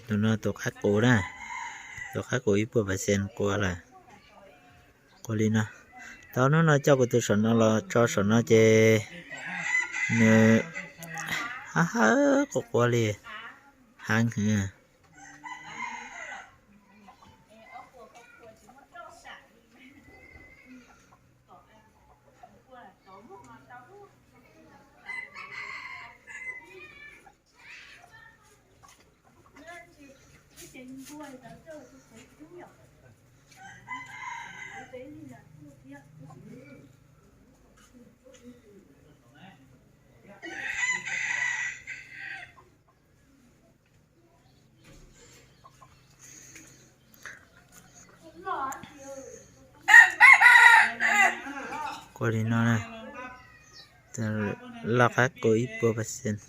Tus no tus qaib qus na, tus qaib qus ib puas percent qua lawm. Qua li no. Tau hnub no coj kuv tus saum no los tso saum no ces nws ha ha qua qua li, heev heev. Qua li no na, loj qab qua ib puas percent.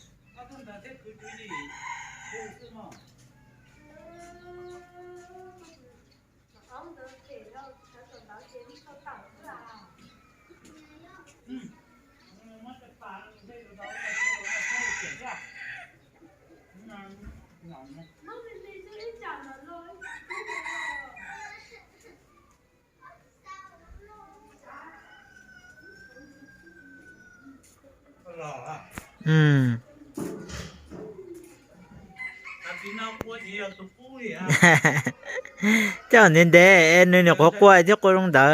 Coj ntev ntev es nws nyuam qhuav qua thiab qua zoo ntawd.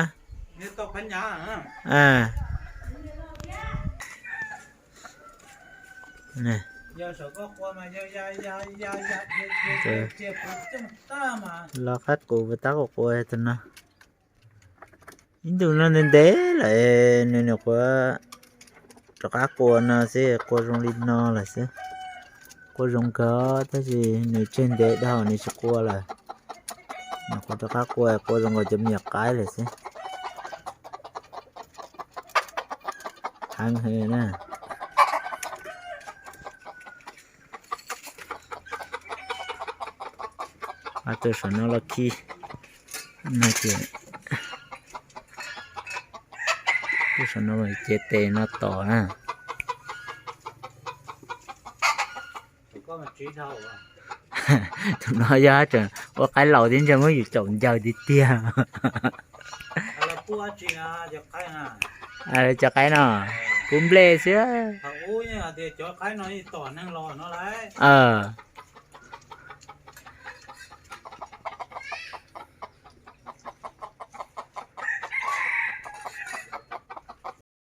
Loj qab qua tab qua qua tus no. Ib ntus no ntev ntev lawm, nws nyuam qhuav rov qab qua no xwb, qua zoo li no lawm xwb. Qua zoo kawg tab sis nws tseg ntev dhau nws tsis qua lawm. Nyuam qhuav rov qab qua, qua zoo nkaus cov me nyuam qaib lawm xwb. Heev heev na. Tus saum no los khi no ces, tus saum no ces tes no tom na. Tus no yog tseem ua qaib laus thiab ntshe muab yus caum ncaws tiag tiag. Cov qaib no, pub nplej xwb.